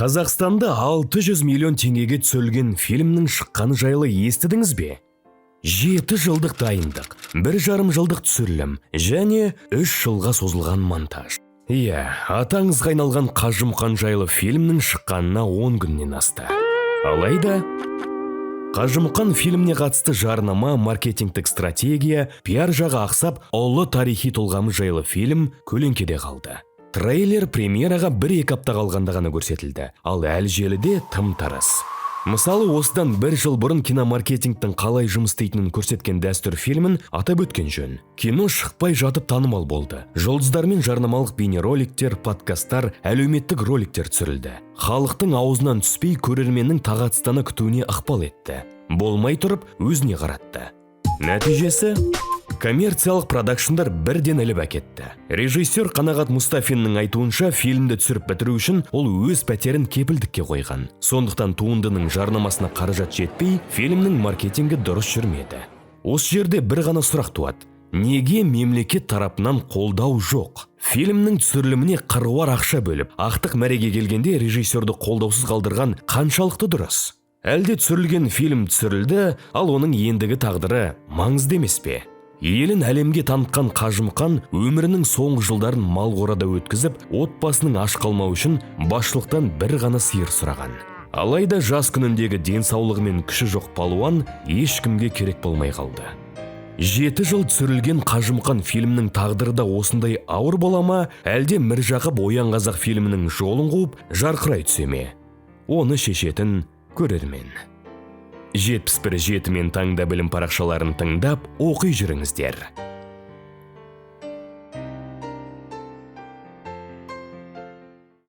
Қазақстанда 600 миллион теңгеге түсірілген фильмнің шыққаны жайлы естідіңіз бе? 7 жылдық дайындық, 1,5 жылдық түсірілім және 3 жылға созылған монтаж. Иә, аты аңызға айналған Қажымұқан жайлы фильмнің шыққанына 10 күннен асты. Алайда Қажымұқан фильміне қатысты жарнама, маркетингтік стратегия, пиар жағы ақсап, ұлы тарихи тұлғамыз жайлы фильм көлеңкеде қалды. Трейлер премьераға 1-2 апта қалғанда ғана көрсетілді, ал әлі желіде тым тырыс. Мысалы, осыдан бір жыл бұрын киномаркетингтің қалай жұмыс істейтінін көрсеткен «Дәстүр» фильмін атап өткен жөн. Кино шықпай жатып танымал болды. Жұлдыздармен жарнамалық бейнероликтер, подкасттар, әлеуметтік роликтер түсірілді. Халықтың аузынан түспей, көрерменнің тағатсыздана күтуіне ықпал етті. Болмай тұрып өзіне қаратты. Нәтижесі: коммерциялық продакшндар бірден іліп әкетті. Режиссер Қанағат Мұстафиннің айтуынша, фильмді түсіріп бітіру үшін ол өз пәтерін кепілдікке қойған. Сондықтан туындының жарнамасына қаражат жетпей, фильмнің маркетингі дұрыс жүрмеді. Осы жерде бір ғана сұрақ туады: неге мемлекет тарапынан қолдау жоқ? Фильмнің түсіріліміне қыруар ақша бөліп, ақтық мәреге келгенде режиссерді қолдаусыз қалдырған қаншалықты дұрыс? Әлде түсірілген фильм түсірілді, ал оның ендігі тағдыры маңызды емес пе? Елін әлемге танытқан Қажымұқан өмірінің соңғы жылдарын мал қорада өткізіп, отбасының аш қалмауы үшін басшылықтан бір ғана сиыр сұраған. Алайда жас күніндегі денсаулығы мен күші жоқ палуан ешкімге керек болмай қалды. 7 жыл түсірілген Қажымұқан фильмнің тағдыры да осындай ауыр бола ма, әлде Міржақып «Оян, қазақ» фильмінің жолын қуып, жарқырай түсе ме? Оны шешетін көрермен. 71 жеті мен «Таңда білім» парақшаларын тыңдап, оқи жүріңіздер.